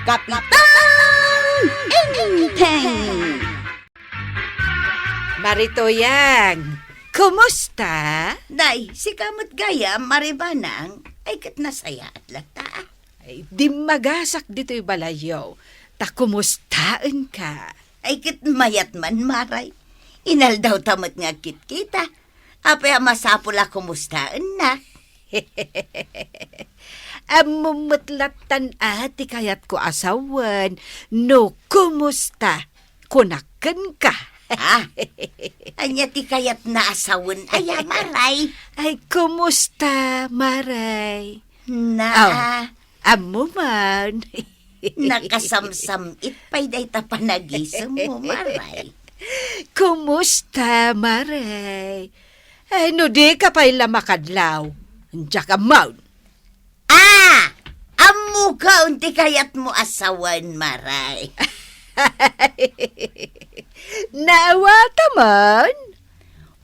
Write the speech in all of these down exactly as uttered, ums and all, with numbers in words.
Kapitan Enteng! Mari Tuyang, kumusta? Nay, sika met gayam, Mari Banang, ay ket nasayaat latta. Ay, dimmagasak ditoy balayyo, ta kumustaenka? Ay, ket mayat man, Maray. Inaldawta met nga agkitkita. Apay a masapul a kumustaennak? Ammom met lattan a ti kayatko a sawen no kumusta kunak kenka. Ah, ania ti kayatna a sawen aya, Maray? Ay, kumusta, Maray? Naa. Aw, ammo man. Nakasamsam-it pay dayta panagisemmo, Maray. Kumusta, Maray? Ay, no dika pay la makadlaw, diak ammo. Ah! Ammokon ti kayatmo a sawen, Maray. Naawata man?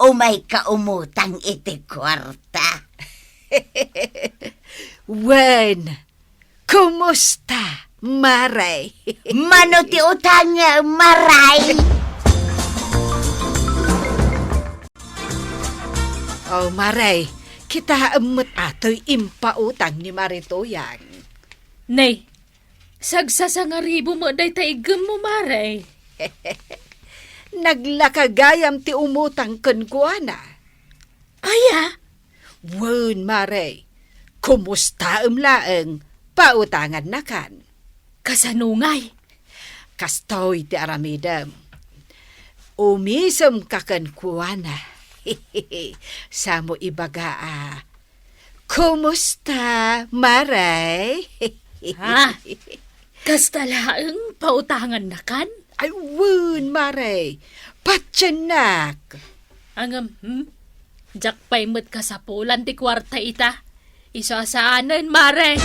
Umayka umutang iti kuarta. Wen, kumusta, Maray? Mano ti utangem, Maray? Oh, Maray, kitaem met a toy impautang ni Mari Tuyang. Nay, sagsasangaribu met dayta iggemmo, Maray. Naglaka gayam ti umutang kenkuana. Aya? Wen, Maray. Kumustaem laeng, pautangannakan. Kasano ngay? Kastoy ti aramidem. Umisemka kenkuana. Samo ibaga a, "Kumusta, Maray?" Ha? Kasta laeng pautangannakan? Ay, wen, Maray. Patiennak. Ngem, hmm? Diak pay met kasapulan ti kuarta ita. Isu a saanen, Maray.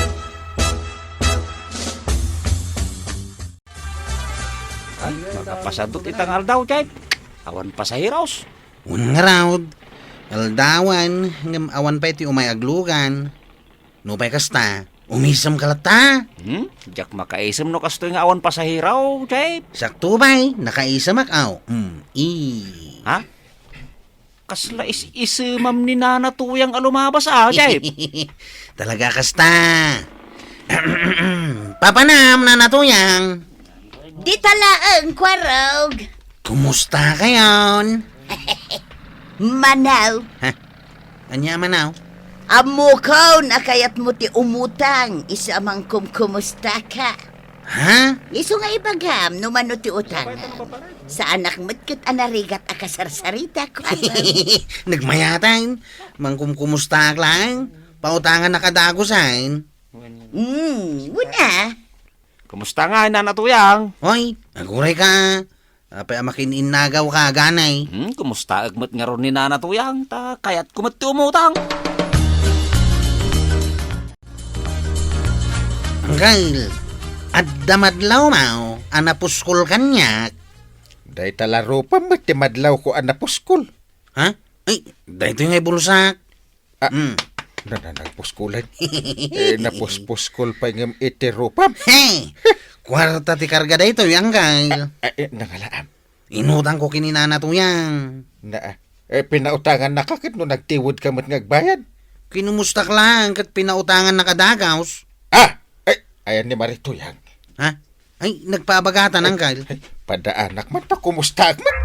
Ay, makapasadut ita nga aldaw, Jay. Awan pasaheros. Wen ngarud, aldawan, ngem awan pay ti umay aglugan. Nupay kasta, umisemka latta? Hmm? Diak makaisem no kastoy nga awan pasahero, Jay. Sakto pay, nakaisemak, aw. Hmm, i. Ha? Kasla is-isemam ni Nana Tuyang a lumabas, a, Jay. Talaga kasta. Papanam, Nana Tuyang. Dita laeng, Kuarog. Kumusta kayon? Manaw. Ha? Ania a manaw? Ammokon a kayatmo ti umutang, isu a mangkumkumustaka. Ha? Isu nga ibagam no mano ti utangam. Saanak met ket a narigat a kasarsarita, Kuarog. Nagmayatan. Mangkumkumustaak laeng. Pautangannak a dagus, ay. Hmm, una. Kumusta ngay, Nana Tuyang? Hoy, agurayka. Apay a makin-innagawka, ganay? Hmm, kumustaek met ngarud ni Nana Tuyang, ta kayatko met ti umutang. Anggail, adda madlawmaw a napuskol kaniak. Dayta la rupam met ti madlawko a napuskol. Ha? Ay, daytoy ngay bulsak. Ah, hmm. Na, na, nagpuskolan. Eh, napuspuskol pay ngem iti rupam. Hey! Kuarta ti karga daytoy, Anggail. Ah, ah, eh, nangalaam. Inutangko ken ni Nana Tuyang. Na, ah. Eh, pinautangannaka ket no nagtiwedka met nga agbayad. Kinumustak laeng ket pinautangannaka dagus. Ah! Eh, ayan ni Mari Tuyang. Ha? Ay, nagpabagatan, Anggail. Ay, padaanak man ta, kumustaak man?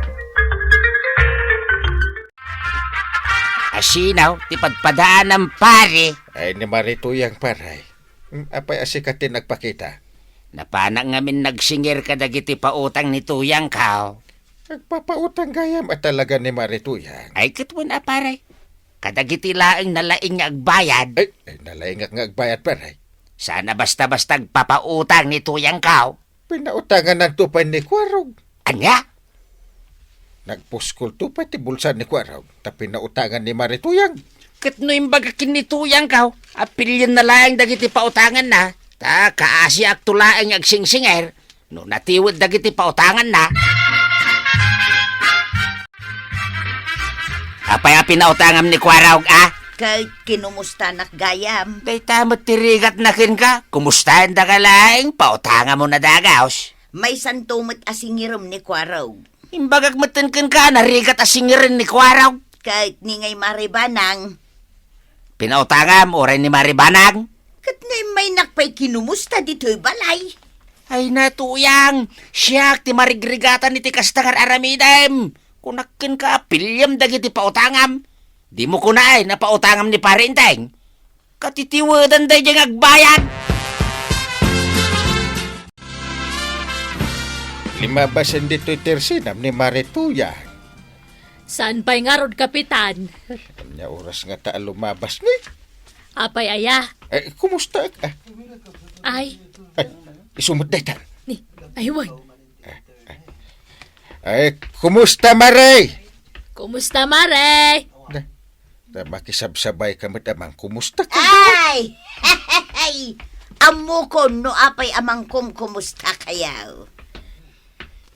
Asinaw ti padpadaanam, pare? Ay, ni Mari Tuyang, pare. Hmm, apay a sika ti nagpakita? Napanak ngamin nagsinger kadagiti pautang ni Tuyangko. Nagpapautang gayam a talaga ni Mari Tuyang. Ay, ket wen a, pare. Kadagiti laeng nalaing nga agbayad. Ay, ay, nalaingak nga agbayad, pare. Saan a basta-basta agpapautang ni Tuyangko. Pinautangannanto pay ni Kuarog. Ania? Nagpuskolto pay ti bulsa ni Kuarog, ta pinautangan ni Mari Tuyang. Ket no imbaga ken ni Tuyangko, apilienna laeng dagiti pautanganna, ta kaasiakto laeng nga agsingsinger, no natiwed dagiti pautanganna. Apay a pinautangam ni Kuarog, a? Ket kinumustanak gayam? Dayta met ti rigatna kenka. Kumustaendaka laeng, pautangam a dagaus. Maysanto met a singirem ni Kuarog. Imbagak metten kenka, narigat a singiren ni Kuarog. Ket ni ngay Mari Banang? Pinautangam uray ni Mari Banang? Ket nga immaynak pay kinumusta ditoy balay? Ay, Nay Tuyang, siak ti marigrigatan iti kasta nga ar-aramidem. Kunak kenka, piliem dagiti pautangam. Dimo kunaen a pautangam ni Pari Enteng. Katitiwedan daydiay nga agbayad. Limabasen ditoy tersinam ni Mari Tuyang. Saan pay ngarud, Kapitan? Ania oras ngata a lumabas ni? Apay aya? Eh, kumusta? Ah, Ay, ay, isu met dayta. Ni, ay, wen. Eh, kumusta, Mare? Kumusta, Mare? Da, da, makisabsabay ka met, Amang. Kumusta ka? Ay! Ammokon no apay, Amangkom, kumusta kayo?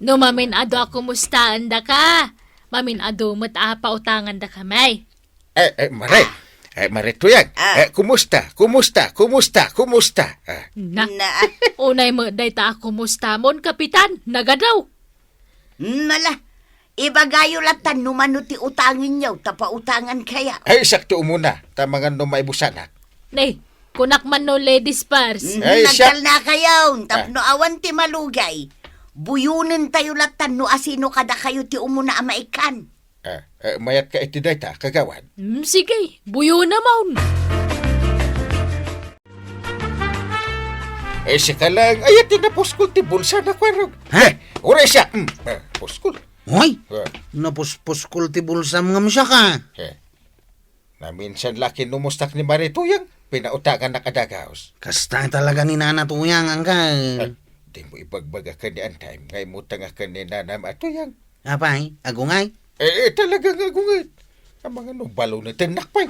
No mamin-adu a kumustaendaka, mamin-adu met a pautangandaka, May. Eh, eh, Mare. Ah. Eh, Mare Tuyang. Ah. Eh, kumusta? Kumusta? Kumusta? Kumusta? Ah. Na. Na. Unay met dayta a kumustamon, Kapitan. Nagadaw. Nala, ibagayo latta no mano ti utangenyo, ta pautangan kaya. Ay, sakto umuna. Ta mangan no maibusanak. Ne, kunak man no ladies first. Mhm, Ay, siya- nagtalna kayo. Tapno Ah. awan ti malugay. Buyonentayo latta no asino kadakayo ti umuna a maikkan. Ah, eh, mayat ka iti dayta, kagawad? Mm, sige, buyo namon. Eh, sika lang, ay, ti napuskol ti bulsa na kwarog. Ha? Eh, uray siya. Mm, eh, puskol. Hoy, Ah. napuspuskol ti bulsam ngem siaka. Eh, naminsan la kinumustak ni Mari Tuyang, pinautangannak a dagaus. Kasta talaga ni Nana Tuyang, angka. Eh, di mo ibagbaga ken ni Antaym, nga imutangan ken ni Nanam a Tuyang. Apay, agungay? Eh, eh, talaga nga agungay. Amangan no balunitennak pay.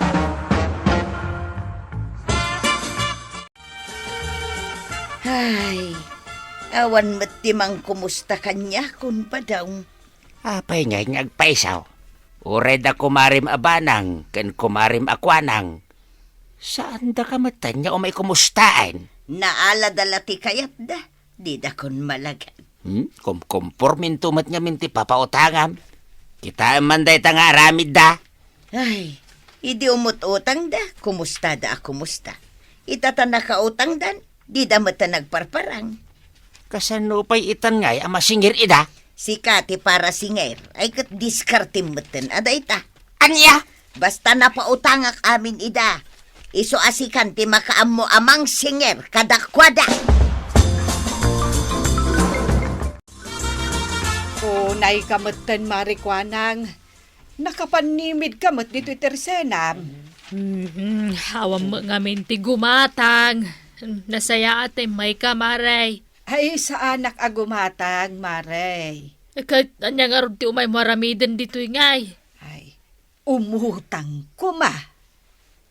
Ay, awan met ti mangkumusta kaniakon, Badong. Apay ngay nga agpaisaw? Uray da kumarim a Banang ken kumarim a Kuanang. Saandaka metten nga umay kumustaen? Naalada la ti kayatda. Didakon malagan. Hmm? Kumkumporminto met ngamin ti papautangam. Kitaem man dayta nga aramidda. Ay, idi umut-utangda, kumustada a kumusta. Ita ta nakautangdan, dida met ta nagparparang. Kasano pay itan ngay a masingir ida? Sika ti para singir, ay ket diskartem metten a dayta. Ania? Basta napautangak amin ida, isu a sikan ti makaammo a mangsingir kadakuada. Unayka metten, Mari Kuanang. Nakapannimidka met ditoy tersenam. Mhm, awan met ngamin ti gumatang. Nasayaat ti mayka, Mare. Ay, saanak a gumatang, Mare. Ket ania ngarud ti umaymo aramiden ditoy ngay? Ay, umutang koma.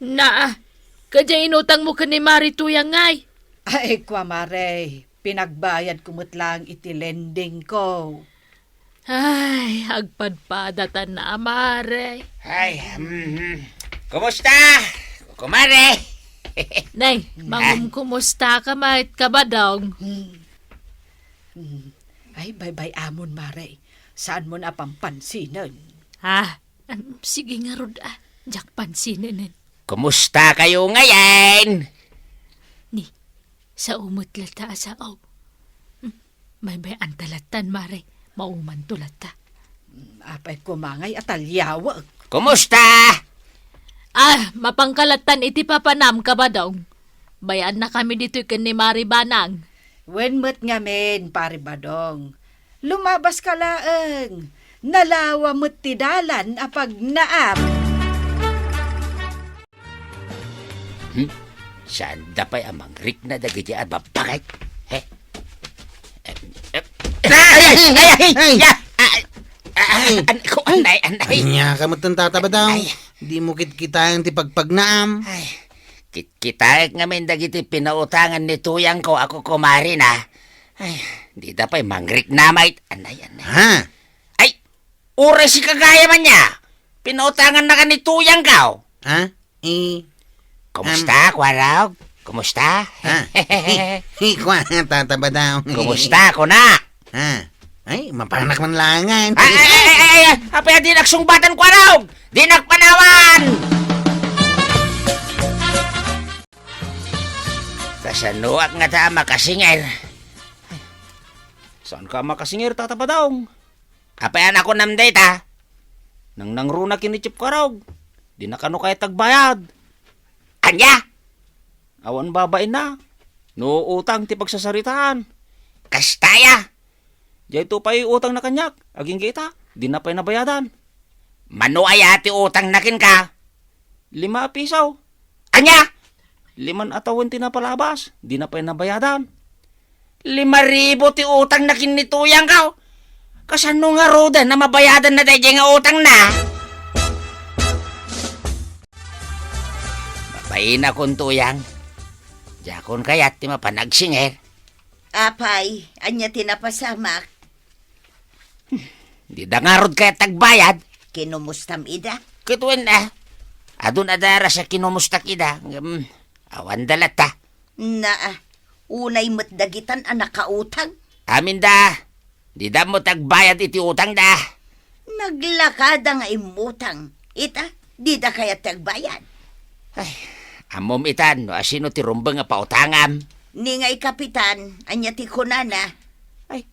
Naa, kadi inutangmo ken ni Mari Tuyang ngay? Ay, kua, Mare, pinagbayadko met laeng iti lendingko. Ay, agpadpadatan a, Mare. Ay, mhm. Kumusta? Kumare? Nay, Ah. mangumkumusta ka met, Kabadong? Hmm. Hmm. Ay, baybay-amon, Mare. Saanmon a pampansinen? Ah, Em, sige ngarud, ah. Diak pansinen. Kumusta kayo ngayen? Ni, sao met latta a sao. Hmm, baybay-anta lattan, Mare. Maumanto latta. Hmm, apay koma ngay a taliawek. Kumusta? Ah, mapanka lattan iti papanam, Kabadong. Bay-annakami ditoy ken ni Mari Banang. Wen met ngamin, Pari Badong. Lumabaska laeng. Nalawa met ti dalan a pagnaam. Hmm? Saanda pay a mangrikna dagiti agbabangay? He? Em, em, Ay! Ay! Ay! Ay! Ay! Ya! Ah, ah, Ay! an-, ko, Ay! anay, anay. Ania ka met, Tata Badong? Ay. Dimo kitkitaen ti pagpagnaam? Ay. Kit-, kitaek ngamin dagiti pinautangan ni tuyangko a kukumarina. Ay, dida pay mangrikna met. Anay, anay. Ha? Ay, uray sika gayam ania. Pinautangannaka ni tuyangko. Ha? Eh, Kumusta, Kuarog? Kumusta? Ah, hi, hi, kua, Tata Badong. Kumusta, kuna? Ah, ay, mapanak man langan. Ay, ay, ay, ay, ay, ay, apay a dinak sungbatan, Kuarog? Dinak panawan! Kasanoak ngata a makasinger? Saanka a makasinger, Tata Badong? Apay a nakunam dayta? Nangnangruna ken ni Chief Kuarog. Dina kano kayat agbayad. Ania? Awan babainna. No utang ti pagsasaritaan. Kasta aya. Daytoy pay utangna kaniak. Agingga ita, dina pay nabayadan. Mano aya ti utangna kenka? Lima a piso. Ania? Liman a tawen ti napalabas, dina pay nabayadan. Lima ribu ti utangna ken ni Tuyang, kaw. Kasano ngaruden a mabayadanna daydiay nga utangna? Mabainakon, Tuyang. Diakon kayat ti mapan agsinger. Apay, ania ti napasamak? Dida ngarud kayat agbayad? Kinumustam ida? Ket wen, a. Adun a daras a kinumustak ida. Ngem, awanda latta. Naa, unay met dagitan a nakautang. Aminda, dida met agbayad iti utangda. Naglakada nga immutang. Ita, dida kayat ti agbayad. Ay, ammom itan no asino ti rumbeng a pautangam. Ni ngay Kapitan, ania ti kunana? Ay,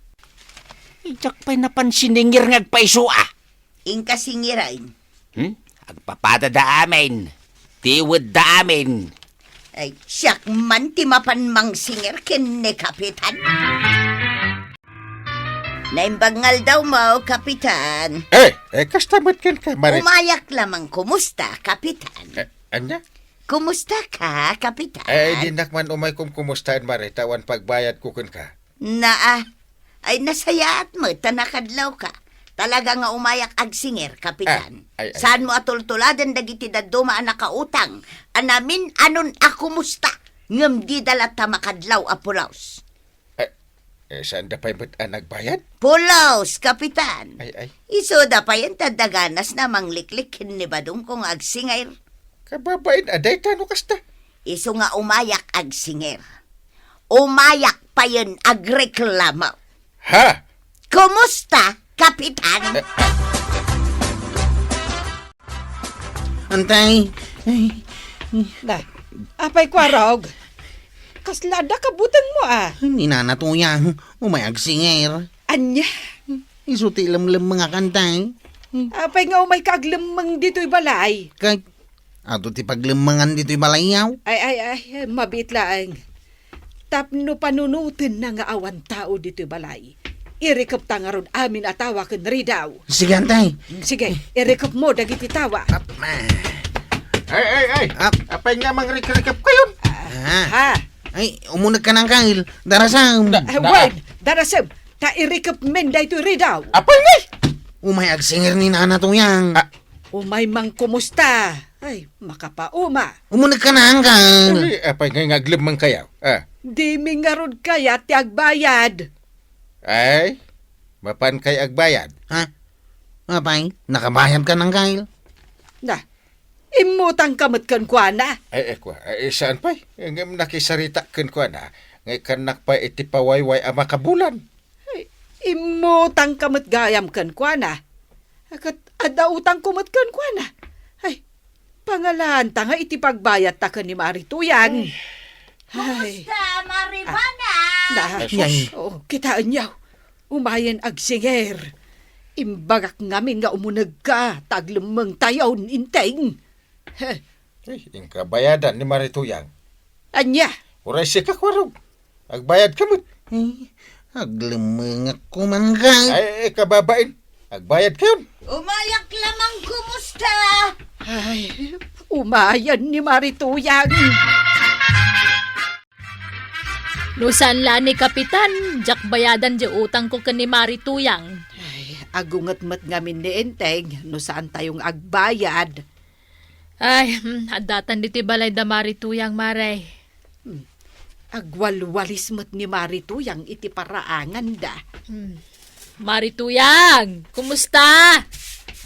diak pay napan siningir nga agpayso a. Inka singiren. Hmm? Agpapadada amin. Tiwedda amin. Ay, siak man ti mapan mangsinger ken ni Kapitan. Naimbag nga aldawmo, Kapitan. Eh, eh, kasta met kenka, Mari. Umayak lamang kumusta, Kapitan? Eh, ania? Kumusta ka, Kapitan? Eh, dinak man umay kumkumustaen, Mari, ta awan pagbayadko kenka. Naa, ay nasayaat met ta nakadlawka. Talaga nga umayak agsinger, Kapitan. Ah, ay, ay, Saanmo a tultuladen dagiti dadduma a nakautang, a namin-anon a kumusta, ngem dida latta makadlaw a pulos. Eh, eh, saanda pay met a nagbayad? Pulos, Kapitan. Ay, ay. Isuda pay ta daganasna a mangliklik ken ni Badongko nga agsinger. Kababain a dayta no kasta. Isu nga umayak agsinger. Umayak payen agreklamo. Ha? Kumusta, Kapitan? Eh, ah. Antay. Ay. Na, apay Kuarog? Kasla adda kabutengmo a? Ni Nana Tuyang, umay agsinger. Ania? Isu ti lemlemmeng a kantay. Apay nga umayka aglemmeng ditoy balay? Kay, adu ti paglemmengan ditoy balayyaw. Ay, ay, ay, mabiit laeng. Tapno panunotenna nga awan tao ditoy balay, irikepta ngarud amin a tawa ken ridaw. Sige, antay. Sige, irikepmo dagiti tawa. Ap-, ah. Ay, ay, ay. Ap-, Apay nga mangrikrikep kayon? Ah. Ha? Ay, umuneg ka nang kail. Darasem. Da-, Eh, da-, Ward, darasem. Ta irikepmen daytoy ridaw. Apay ngay? Umay agsinger ni Nana Tuyang. Ah. Umay mangkumusta. Ay, makapauma. Umuneg ka nang kail. Ay, apay ngay nga aglemmeng kayo? Ah. Dimi ngarud kayat ti agbayad. Ay, mapan kay agbayad? Ha? Apay, nakabayad ka nang kail? Na, immutang ka met kenkuana? Ay, ay, kua, ay, saan pay? Ngem nakisarita kenkuana, nga ikkannak pay iti pawayway a makabulan. Ay, immutang ka met gayam kenkuana. Ket adda utangko met kenkuana. Ay, pangalaanta nga iti pagbayadta ken ni Mari Tuyang. Ay. Ay. Kumusta, Mari Bana? Ah, na, Ay, sus. Oh, kitaenyo. Umayen agsinger. Imbagak ngamin nga umunegka, ta aglemmengtayon, Enteng. Heh. Ay, inka bayadan ni Mari Tuyang. Ania? Uray sika, Kuarog. Agbayad ka met. Eh, aglemmengak ko man, kay. Ay, ay, kababain. Agbayad kayon. Umayak lamang kumusta? Ay, umayan ni Mari Tuyang. No saan la ni Kapitan, diak bayadan di utangko ken ni Mari Tuyang. Ay, agunget met ngamin ni Enteng, no saantayo nga agbayad. Ay, hmm, addatan ditoy balay da Mari Tuyang, Mare. Hmm. Agwalwalis met ni Mari Tuyang iti paraanganda. Hmm. Mari Tuyang, kumusta?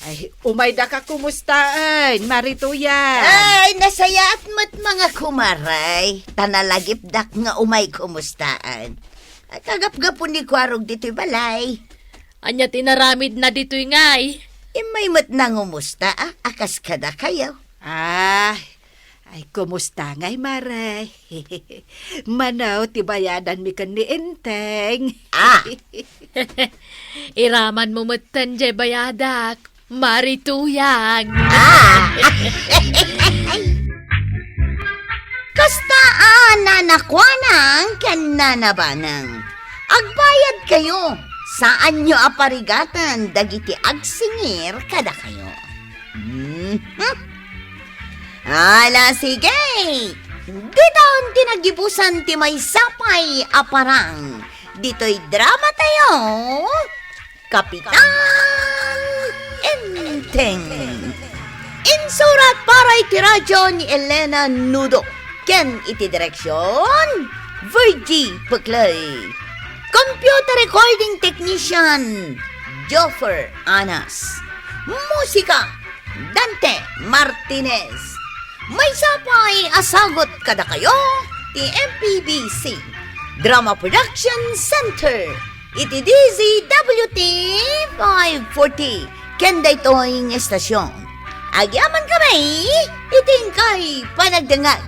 Ay, umaydaka kumustaen, Mari Tuyang? Ay, nasayaat met nga kumaray. Ta nalagipdak nga umay kumustaen. Ay, kagapgapu ni Kuarog ditoy balay. Ania ti naramidna ditoy ngay? Immay met nangumusta, a, a kas kadakayo. Ah, ay, kumusta ngay, Mare? Mano ti bayadanmi ken ni Enteng? Ah! Iramanmo metten jay bayadak, Mari Tuyang. Ah! Kasta a nanakuanang ken nanabanang. Agbayad kayo. Saanyo a parigaten dagiti agsingir kadakayo. Mhm. Ala, sige. Ditoy ti nagibusan ti maysa pay a parang. Ditoy drama tayo, Kapitan Enteng. Insurat para iti radyo ni Elena Nudo. Ken iti direksyon, Virgie Peclay. Computer recording technician, Joffer Anas. Musika, Dante Martinez. Maysa pay a sagut kadakayo ti M P B C Drama Production Center iti D Z W T five forty. Ken daytoy nga estasyon, agyamankami iti inkay panagdengngeg.